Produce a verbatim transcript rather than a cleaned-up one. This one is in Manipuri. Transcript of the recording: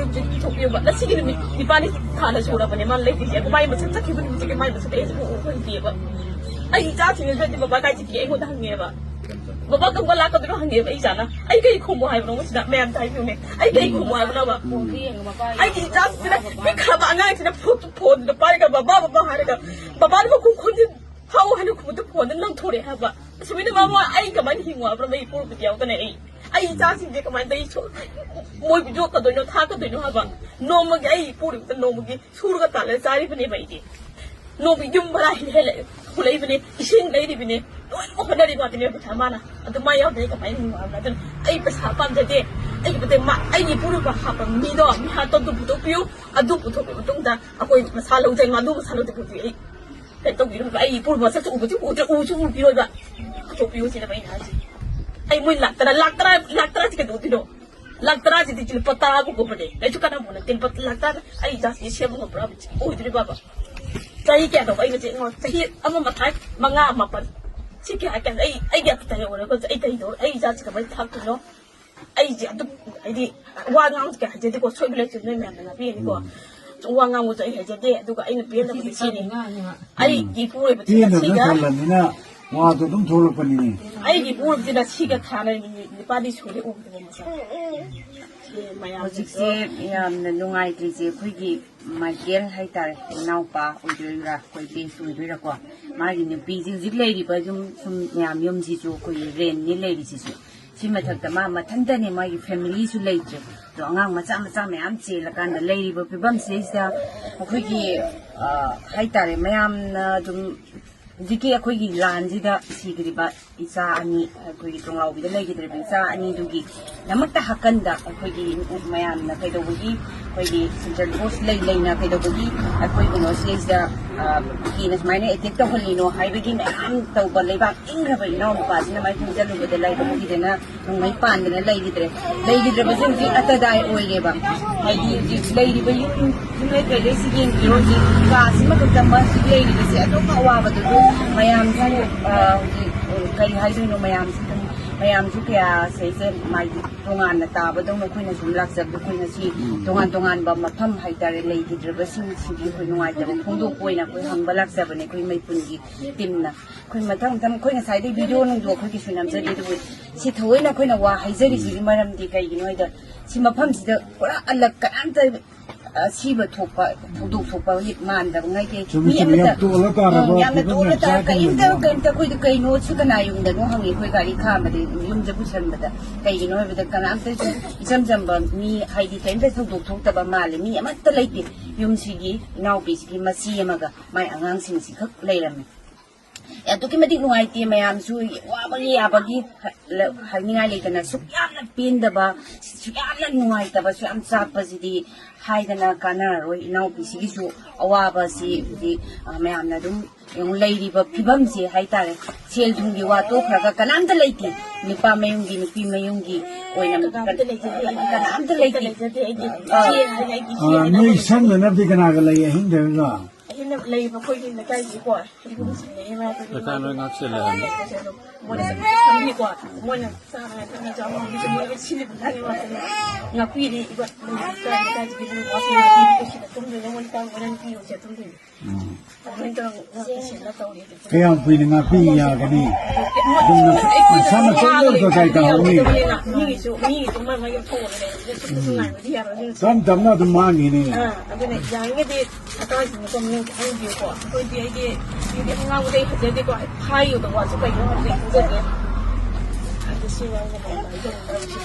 ꯄꯨꯊꯣꯛꯄꯤꯌꯣꯕ꯫ ꯉꯁꯤꯒꯤ ꯅꯨꯃꯤꯠ ꯅꯤꯄꯥꯜꯅꯤ ꯊꯥꯅ ꯁꯨꯔꯕꯅꯦ ꯃꯥꯅ ꯂꯩꯇ꯭ꯔꯤꯁꯦ꯫ ꯑꯗꯨ ꯃꯥꯏ ꯃꯁꯛ ꯆꯠꯈꯤꯕ ꯅꯨꯃꯤꯠꯇꯒꯤ ꯃꯥꯏ ꯃꯁꯛ ꯑꯩ ꯍꯧꯖꯤꯛ ꯎꯕ ꯐꯪꯗꯦꯕ꯫ ꯑꯩ ꯏꯆꯥꯁꯤꯡꯅꯗꯤ ꯕꯕꯥ ꯀꯥꯏ ꯆꯠꯈꯤ ꯑꯩꯉꯣꯟꯗ ꯍꯪꯉꯦꯕ꯫ "ꯕꯕꯥ ꯀꯔꯝ ꯀꯥꯟ ꯂꯥꯛꯀꯗꯣꯏꯅꯣ?" ꯍꯪꯉꯦꯕ ꯑꯩ ꯏꯆꯥꯅ꯫ ꯑꯩ ꯀꯩ ꯈꯨꯝꯃꯣ ꯍꯥꯏꯕꯅꯣ ꯃꯁꯤꯗ? ꯃꯌꯥꯝꯗ ꯍꯥꯏꯕꯤꯌꯨꯅꯦ꯫ ꯑꯩ ꯀꯩ ꯈꯨꯝꯃꯣ ꯍꯥꯏꯕꯅꯣꯕ? ꯑꯩꯒꯤ ꯏꯆꯥꯁꯤꯅ ꯄꯤꯛꯈ꯭ꯔꯕ ꯑꯉꯥꯡꯁꯤꯅ ꯐꯣꯟ, ꯐꯣꯟꯗꯨꯗ ꯄꯥꯏꯔꯒ "ꯕꯕꯥ, ꯕꯕꯥ" ꯍꯥꯏꯔꯒ ꯕꯕꯥꯅ ꯃꯈꯣꯡ ꯈꯨꯟꯗꯤ ꯊꯥꯎ ꯍꯥꯏꯅ ꯈꯨꯝꯕꯗ ꯐꯣꯟꯗ ꯂꯪꯊꯣꯔꯛꯑꯦ ꯍꯥꯏꯕ꯫ ꯑꯁꯨꯃꯥꯏꯅ ꯃꯃꯥ ꯑꯩ ꯀꯃꯥꯏꯅ ꯍꯤꯡꯉꯨ ꯍꯥꯏꯕꯅꯣ? ꯑꯩ ꯄꯣꯛꯄꯗꯤ ꯌꯥꯎꯗꯅ ꯑꯩ, ꯑꯩ ꯏꯆꯥꯁꯤꯡꯁꯦ ꯀꯃꯥꯏꯅ ꯇꯧ-, ꯃꯣꯏꯕꯨ ꯌꯣꯛꯀꯗꯣꯏꯅꯣ, ꯊꯥꯛꯀꯗꯣꯏꯅꯣ ꯍꯥꯏꯕ? ꯅꯣꯡꯃꯒꯤ ꯑꯩ ꯄꯨꯔꯤꯕꯗ ꯅꯣꯡꯃꯒꯤ ꯁꯨꯔꯒ ꯇꯥꯜꯂꯒ ꯆꯥꯔꯤꯕꯅꯦꯕ ꯑꯩꯗꯤ꯫ ꯅꯣꯡꯃꯒꯤ ꯌꯨꯝ ꯚꯔꯥ ꯍꯦꯜꯂꯦ, ꯍꯨꯜꯂꯛꯏꯕꯅꯦ, ꯏꯁꯤꯡ ꯂꯩꯔꯤꯕꯅꯦ, ꯂꯣꯏꯅꯃꯛ ꯍꯣꯠꯅꯔꯤꯕ ꯉꯥꯛꯇꯅꯦ ꯄꯩꯁꯥ ꯃꯥꯅ꯫ ꯑꯗꯨ ꯃꯥ ꯌꯥꯎꯗ꯭ꯔꯗꯤ ꯀꯃꯥꯏꯅ ꯍꯤꯡꯉꯨ ꯍꯥꯏꯕꯅꯣ? ꯑꯗꯨꯅ ꯑꯩ ꯄꯩꯁꯥ ꯄꯥꯝꯖꯗꯦ꯫ ꯑꯩꯒꯤꯕꯨꯗꯤ ꯃꯥ, ꯑꯩꯒꯤ ꯄꯨꯔꯤꯕ ꯍꯥꯞꯄ ꯃꯤꯗꯣ, ꯃꯤ ꯍꯥꯠꯇꯣ ꯑꯗꯨ ꯄꯨꯊꯣꯛꯄꯤꯌꯨ꯫ ꯑꯗꯨ ꯄꯨꯊꯣꯛꯄ ꯃꯇꯨꯡꯗ ꯑꯩꯈꯣꯏ ꯃꯁꯥ ꯂꯧꯖꯩ, ꯃꯥ ꯑꯗꯨ ꯃꯁꯥ ꯂꯧꯖꯩ ꯄꯨꯊꯣꯛꯄꯤꯌꯨ꯫ ꯑꯩ ꯀꯩꯅꯣ ꯇꯧꯕꯤꯔꯣꯏꯕ, ꯑꯩ ꯄꯨꯔꯤꯕ ꯃꯁꯛꯁꯨ ꯎꯕꯁꯨ ꯎꯗ꯭ꯔꯦ, ꯎꯁꯨ ꯎꯕꯤꯔꯣꯏꯕ꯫ ꯄꯨꯊꯣꯛꯄꯤꯌꯨ ꯁꯤꯅꯦꯕ ꯑꯩꯅ ꯍꯥꯏꯁꯦ꯫ ꯑꯩ ꯃꯣꯏ ꯂꯥꯛ ꯇꯔꯥ, ꯂꯥꯛ ꯇꯔꯥ, ꯂꯥꯛ ꯇꯔꯥꯁꯦ ꯀꯩꯗꯧꯗꯣꯏꯅꯣ? ꯂꯥꯛ ꯇꯔꯥꯁꯤꯗꯤ ꯂꯨꯄꯥ ꯇꯔꯥꯒꯨꯝꯕꯅꯦ, ꯀꯩꯁꯨ ꯀꯥꯟꯅꯕ ꯅꯠꯇꯦ꯫ ꯂꯨꯄꯥ ꯂꯥꯛ ꯇꯔꯥ ꯑꯩ ꯏꯆꯥꯁꯤꯡꯁꯦ ꯁꯦꯝꯕ ꯉꯝꯕ꯭ꯔꯥ? ꯑꯣꯏꯗꯣꯔꯤꯕꯕ꯫ ꯆꯍꯤ ꯀꯌꯥ ꯇꯧꯕ ꯑꯩꯅ ꯆꯦ-, ꯆꯍꯤ ꯑꯃ ꯃꯈꯥꯏ, ꯃꯉꯥ, ꯃꯥꯄꯟ꯫ ꯁꯤ ꯀꯌꯥ, ꯀꯌꯥ, ꯑꯩ, ꯑꯩꯒꯤ ꯑꯇꯩ ꯑꯣꯏꯔꯒ ꯑꯩ ꯀꯩ ꯇꯧ-, ꯑꯩ ꯏꯆꯥꯁꯤ ꯀꯃꯥꯏꯅ ꯊꯥꯛꯇꯣꯏꯅꯣ? ꯑꯩꯁꯦ ꯑꯗꯨꯝ, ꯍꯥꯏꯗꯤ, ꯋꯥ ꯉꯥꯡꯕꯁꯦ ꯀꯌꯥ ꯍꯩꯖꯗꯦꯀꯣ, ꯁꯣꯏꯕ ꯂꯩꯇ꯭ꯔꯁꯨ ꯅꯣꯏ ꯃꯌꯥꯝꯅ ꯉꯥꯛꯄꯤꯒꯅꯤꯀꯣ꯫ ꯁꯨꯝ ꯋꯥ ꯉꯥꯡꯕꯁꯨ ꯑꯩ ꯍꯩꯖꯗꯦ, ꯑꯗꯨꯒ ꯑꯩꯅ ꯄꯦꯟꯗꯕꯗꯤ ꯁꯤꯅꯤ꯫ ꯑꯩꯒꯤ ꯏꯄꯨꯔꯣꯏꯕꯁꯤꯅ ꯄꯦꯟꯗꯕꯅ ꯁꯤꯒ ꯊꯜꯂꯕꯅꯤꯅ ꯋꯥꯗꯣ ꯑꯗꯨꯝ ꯊꯣꯛꯂꯛꯄꯅꯤꯅꯦ꯫ ꯑꯩꯒꯤ ꯏꯄꯨꯔꯣꯏꯕꯁꯤꯅ ꯁꯤꯒ ꯊꯥꯅ ꯅꯨꯃꯤꯠ ꯅꯤꯄꯥꯜꯅꯤ ꯁꯨꯔꯦ ꯎꯈꯤꯗꯕ ꯃꯁꯛ꯫ ꯁꯤ ꯃꯌꯥꯝꯁꯤꯡꯁꯦ ꯍꯧꯖꯤꯛꯁꯦ ꯌꯥꯝꯅ ꯅꯨꯡꯉꯥꯏꯇ꯭ꯔꯤꯁꯦ ꯑꯩꯈꯣꯏꯒꯤ ꯃꯥꯏꯀꯦꯜ ꯍꯥꯏꯇꯥꯔꯦ, ꯏꯅꯥꯎꯄꯥ ꯑꯣꯏꯗꯣꯏꯔꯥ, ꯑꯩꯈꯣꯏ ꯕꯦꯁ ꯑꯣꯏꯗꯣꯏꯔꯥꯀꯣ, ꯃꯥꯒꯤ ꯅꯨꯄꯤꯁꯤ ꯍꯧꯖꯤꯛ ꯂꯩꯔꯤꯕ ꯌꯨꯝ, ꯁꯨꯝ ꯃꯌꯥꯝ ꯌꯨꯝꯁꯤꯁꯨ ꯑꯩꯈꯣꯏꯒꯤ ꯔꯦꯟꯅꯤ ꯂꯩꯔꯤꯁꯤꯁꯨ꯫ ꯁꯤ ꯃꯊꯛꯇ ꯃꯥ ꯃꯊꯟꯇꯅꯦ, ꯃꯥꯒꯤ ꯐꯦꯃꯤꯂꯤꯁꯨ ꯂꯩꯇ꯭ꯔꯦ꯫ ꯑꯗꯣ ꯑꯉꯥꯡ ꯃꯆꯥ ꯃꯆꯥ ꯃꯌꯥꯝ ꯆꯦꯜꯂꯀꯥꯟꯗ ꯂꯩꯔꯤꯕ ꯐꯤꯕꯝꯁꯤꯗꯩꯁꯤꯗ ꯑꯩꯈꯣꯏꯒꯤ, ꯑ, ꯍꯥꯏꯇꯥꯔꯦ, ꯃꯌꯥꯝꯅ ꯑꯗꯨꯝ ꯍꯧꯖꯤꯛꯀꯤ ꯑꯩꯈꯣꯏꯒꯤ ꯂꯥꯟꯁꯤꯗ ꯁꯤꯈ꯭ꯔꯤꯕ ꯏꯆꯥ ꯑꯅꯤ, ꯑꯩꯈꯣꯏꯒꯤ ꯇꯣꯡꯂꯥꯎꯕꯤꯗ ꯂꯩꯈꯤꯗ꯭ꯔꯤꯕ ꯏꯆꯥ ꯑꯅꯤꯗꯨꯒꯤ ꯗꯃꯛꯇ ꯍꯥꯀꯟꯗ ꯑꯩꯈꯣꯏꯒꯤ ꯃꯌꯥꯝꯅ ꯀꯩꯗꯧꯕꯒꯤ, ꯑꯩꯈꯣꯏꯒꯤ ꯁꯦꯟꯇ꯭ꯔꯦꯜ ꯐꯣꯔꯁ ꯂꯩ ꯂꯩꯅ ꯀꯩꯗꯧꯕꯒꯤ ꯑꯩꯈꯣꯏ ꯀꯩꯅꯣꯁꯤꯗꯩꯁꯤꯗ, ꯑ, ꯀꯨꯀꯤꯅ ꯁꯨꯃꯥꯏꯅ ꯑꯦꯇꯦꯛ ꯇꯧꯍꯜꯂꯤꯅꯣ ꯍꯥꯏꯕꯒꯤ ꯃꯌꯥꯝ ꯇꯧꯕ, ꯂꯩꯕꯥꯛ ꯏꯪꯈ꯭ꯔꯕ ꯏꯅꯥꯎ ꯅꯨꯄꯥꯁꯤꯅ ꯃꯥꯏ ꯆꯪꯁꯤꯜꯂꯨꯕꯗ ꯂꯥꯏꯕꯛ ꯊꯤꯗꯅ ꯅꯣꯡꯃꯩ ꯄꯥꯟꯗꯅ ꯂꯩꯈꯤꯗ꯭ꯔꯦ꯫ ꯂꯩꯈꯤꯗ꯭ꯔꯕꯁꯦ ꯍꯧꯖꯤꯛ ꯑꯇꯗꯥꯏ ꯑꯣꯏꯔꯦꯕ꯫ ꯍꯥꯏꯗꯤ ꯍꯧꯖꯤꯛ ꯂꯩꯔꯤꯕ ꯌꯨꯝ, ꯌꯨꯝꯂꯩ ꯀꯩꯔꯩꯁꯤ ꯌꯦꯡꯕꯤꯔꯣ, ꯍꯧꯖꯤꯛ ꯀꯥꯁꯤꯃ ꯈꯛꯇ ꯃꯁꯤ ꯂꯩꯔꯤꯕꯁꯦ ꯑꯗꯨꯝ ꯑꯋꯥꯕꯗꯨ ꯑꯗꯨꯝ ꯃꯌꯥꯝꯁꯨ, ꯑ, ꯍꯧꯖꯤꯛ, ꯑ, ꯀꯔꯤ ꯍꯥꯏꯗꯣꯏꯅꯣ, ꯃꯌꯥꯝꯁꯨ ꯑꯗꯨꯝ ꯃꯌꯥꯝꯁꯨ ꯀꯌꯥ ꯁꯤꯁꯦ ꯃꯥꯒꯤ ꯇꯣꯉꯥꯟꯅ ꯇꯥꯕꯗꯧꯅ ꯑꯩꯈꯣꯏꯅ ꯁꯨꯝ ꯂꯥꯛꯆꯕꯗꯣ, ꯑꯩꯈꯣꯏ ꯉꯁꯤ ꯎꯝ꯫ ꯇꯣꯉꯥꯟ ꯇꯣꯉꯥꯟꯕ ꯃꯐꯝ ꯍꯥꯏꯇꯥꯔꯦ, ꯂꯩꯈꯤꯗ꯭ꯔꯕꯁꯤꯡꯁꯤꯒꯤ ꯑꯩꯈꯣꯏ ꯅꯨꯡꯉꯥꯏꯇꯕ ꯐꯣꯡꯗꯣꯛꯄ ꯑꯣꯏꯅ ꯑꯩꯈꯣꯏ ꯍꯪꯕ ꯂꯥꯛꯆꯕꯅꯦ, ꯑꯩꯈꯣꯏ ꯃꯩꯄꯨꯟꯒꯤ ꯇꯤꯝꯅ꯫ ꯑꯩꯈꯣꯏ ꯃꯊꯪ ꯃꯊꯪ ꯑꯩꯈꯣꯏ ꯉꯁꯥꯏꯗꯩ ꯚꯤꯗꯤꯑꯣ ꯅꯨꯡꯗꯨ ꯑꯩꯈꯣꯏ ꯀꯩꯁꯨ ꯅꯝꯖꯗꯦ, ꯑꯗꯨꯕꯨ ꯁꯤ ꯊꯑꯣꯏꯅ ꯑꯩꯈꯣꯏꯅ ꯋꯥ ꯍꯥꯏꯖꯔꯤꯁꯤꯒꯤ ꯃꯔꯝꯗꯤ ꯀꯩꯒꯤꯅꯣ ꯍꯥꯏꯗ, ꯁꯤ ꯃꯐꯝꯁꯤꯗ ꯄꯨꯔꯥ ꯑꯂꯛ ꯀꯅꯥꯝꯇ ꯑꯁꯤꯕ ꯊꯣꯛꯄ, ꯊꯧꯗꯣꯛ ꯊꯣꯛꯄ ꯍꯧꯖꯤꯛ ꯃꯥꯟꯗꯕꯉꯩꯒꯤ ꯆꯨꯝꯃꯤ, ꯃꯤ ꯆꯨꯝꯃꯤ꯫ ꯑꯃꯠꯇ, ꯌꯥꯝ ꯇꯣꯜꯂ ꯇꯥꯔꯕ ꯎꯝ, ꯌꯥꯝꯅ ꯐꯤꯕꯝ ꯇꯣꯜꯂ ꯌꯥꯝ ꯇꯥꯔ ꯆꯥꯗ꯭ꯔꯤꯕꯅꯤ꯫ ꯀꯔꯤꯝꯇ, ꯀꯔꯤꯝꯇ ꯑꯩꯈꯣꯏꯗ ꯀꯩꯅꯣ ꯁꯤ ꯀꯅꯥ ꯌꯨꯝꯗꯅꯣ ꯍꯪꯉꯤ꯫ ꯑꯩꯈꯣꯏ ꯒꯥꯔꯤ ꯈꯥꯝꯕꯗ ꯌꯨꯝꯗ ꯄꯨꯁꯟꯕꯗ ꯀꯩꯒꯤꯅꯣ ꯍꯥꯏꯕꯗ ꯀꯅꯥꯝꯇꯁꯨ ꯏꯆꯝ ꯆꯝꯕ ꯃꯤ ꯍꯥꯏꯗꯤ ꯀꯔꯤꯝꯇ ꯊꯧꯗꯣꯛ ꯊꯣꯛꯇꯕ ꯃꯥꯜꯂꯦ꯫ ꯃꯤ ꯑꯃꯠꯇ ꯂꯩꯇꯦ꯫ ꯌꯨꯝꯁꯤꯒꯤ ꯏꯅꯥꯎꯄꯤꯁꯤꯒꯤ ꯃꯆꯤ ꯑꯃꯒ ꯃꯥꯏ ꯑꯉꯥꯡꯁꯤꯡꯁꯤꯈꯛ ꯂꯩꯔꯝꯃꯤ꯫ ꯑꯗꯨꯛꯀꯤ ꯃꯇꯤꯛ ꯅꯨꯡꯉꯥꯏꯇꯦ꯫ ꯃꯌꯥꯝꯁꯨ ꯋꯥꯕꯒꯤ ꯌꯥꯕꯒꯤ ꯍꯥꯏꯅꯤꯡꯉꯥꯏ ꯂꯩꯇꯅ ꯁꯨꯛ ꯌꯥꯝꯅ ꯄꯦꯟꯗꯕ, ꯁꯨꯛ ꯌꯥꯝꯅ ꯅꯨꯡꯉꯥꯏꯇꯕ, ꯁꯨꯛ ꯌꯥꯝ ꯆꯥꯛꯄꯁꯤꯗꯤ ꯍꯥꯏꯗꯅ ꯀꯥꯟꯅꯔꯔꯣꯏ꯫ ꯏꯅꯥꯎꯄꯤꯁꯤꯒꯤꯁꯨ ꯑꯋꯥꯕꯁꯤ ꯍꯧꯖꯤꯛ, ꯑ, ꯃꯌꯥꯝꯅ ꯑꯗꯨꯝ ꯌꯦꯡꯉꯨ, ꯂꯩꯔꯤꯕ ꯐꯤꯕꯝꯁꯦ ꯍꯥꯏꯇꯥꯔꯦ, ꯁꯦꯜ ꯊꯨꯝꯒꯤ ꯋꯥ ꯇꯣꯛꯈ꯭ꯔꯒ ꯀꯅꯥꯝꯇ ꯂꯩꯇꯦ꯫ ꯅꯨꯄꯥ ꯃꯌꯨꯝꯒꯤ, ꯅꯨꯄꯤ ꯃꯌꯨꯝꯒꯤ ꯑꯣꯏꯅ ꯀꯅꯥꯝꯇ ꯂꯩꯖꯗꯦ ꯑꯩꯗꯤ꯫ ꯀꯅꯥꯝꯇ ꯂꯩꯇꯦ꯫ ꯂꯩꯖꯗꯦ ꯑꯩꯗꯤ꯫ ꯑ, ꯁꯤ ꯍꯥꯏꯗꯤ ꯑꯩꯗꯤ ꯑ, ꯁꯤ ꯅꯣꯏ ꯍꯥꯏꯗꯤ ꯁꯪꯅꯅꯕꯗꯤ ꯀꯅꯥꯒ ꯂꯩ ꯑꯍꯤꯡꯗꯒ? ꯑꯩꯅ ꯂꯩꯔꯤꯕ ꯑꯩꯈꯣꯏꯒꯤ ꯂꯩꯀꯥꯏꯁꯤꯀꯣ, ꯏꯕꯨꯡꯁꯤꯡꯅꯦ, ꯏꯃꯥ ꯑꯩꯈꯣꯏꯒꯤ ꯃꯣꯏꯅ ꯁꯝꯕꯤꯀꯣ, ꯃꯣꯏꯅ ꯆꯥꯅꯉꯥꯏ ꯊꯛꯅꯉꯥꯏꯁꯨ ꯑꯃꯔꯣꯝꯗꯁꯨ ꯃꯣꯏꯅ ꯂꯣꯏ ꯁꯤꯜꯂꯤꯕꯖꯥꯠꯅꯤ ꯃꯥꯁꯦ꯫ ꯉꯥꯛꯄꯤꯔꯤ ꯏꯕ ꯂꯩꯀꯥꯏ ꯂꯩꯀꯥꯏꯁꯤꯒꯤ ꯏꯕꯨꯡ ꯃꯣꯏꯁꯦ ꯉꯥꯛꯄꯤꯔꯤ, ꯁꯤꯗ ꯇꯨꯝꯗꯣꯏꯅꯦ, ꯃꯣꯏ ꯅꯨꯄꯥ ꯃꯣꯏꯅ ꯅꯨꯄꯤ ꯑꯣꯏꯁꯦ ꯇꯨꯝꯗꯣꯏꯅꯦ꯫ ꯎꯝ꯫ ꯑꯗꯨꯃꯥꯏꯅ ꯇꯧꯔꯒ ꯉꯥꯛꯄꯤ ꯁꯦꯟꯅ ꯇꯧꯔꯤ꯫ ꯀꯌꯥꯝ ꯀꯨꯏꯅ ꯉꯥꯛꯄꯤ ꯌꯥꯒꯅꯤ? ꯑꯗꯨꯝꯅ ꯃꯁꯥ ꯃꯇꯣꯝꯗ ꯑꯗꯨꯝ ꯀꯩꯀꯥꯏ ꯇꯧꯍꯧꯅꯤ꯫ ꯃꯤꯒꯤꯁꯨ, ꯃꯤꯒꯤꯁꯨ ꯃꯥ ꯃꯥꯒꯤ ꯊꯣꯛꯑꯒ ꯂꯩ꯫ ꯑꯗꯨꯗ ꯁꯨꯝ ꯎꯝ꯫ ꯉꯥꯏꯕꯗꯤ ꯌꯥꯔꯣꯏ꯫ ꯑꯗꯨꯅ ꯇꯞ ꯇꯞꯅ ꯑꯗꯨꯝ ꯃꯥꯡꯈꯤꯅꯤ꯫ ꯑꯥ, ꯑꯗꯨꯅ ꯌꯥꯔꯤꯉꯩꯗꯤ ꯁꯔꯀꯥꯔꯁꯤꯡꯅꯀꯣ ꯃꯤꯉꯣꯟꯗ ꯈꯪꯍꯟꯕꯤꯌꯨꯀꯣ꯫ ꯑꯩꯈꯣꯏꯗꯤ ꯑꯩꯗꯤ, ꯑꯩꯗꯤ ꯑꯉꯥꯡꯕꯗꯤ ꯑꯩ ꯐꯖꯗꯦꯀꯣ꯫ ꯑꯩ ꯍꯥꯏꯌꯨꯗ ꯋꯥꯁꯨ ꯀꯩꯅꯣ ꯍꯥꯏꯕꯗꯤ ꯑꯩ ꯈꯪꯖꯗꯦ꯫ ꯑꯗꯨ ꯁꯤ ꯉꯥꯡꯕ ꯉꯝꯕ ꯑꯩ ꯇꯧꯔꯝꯕ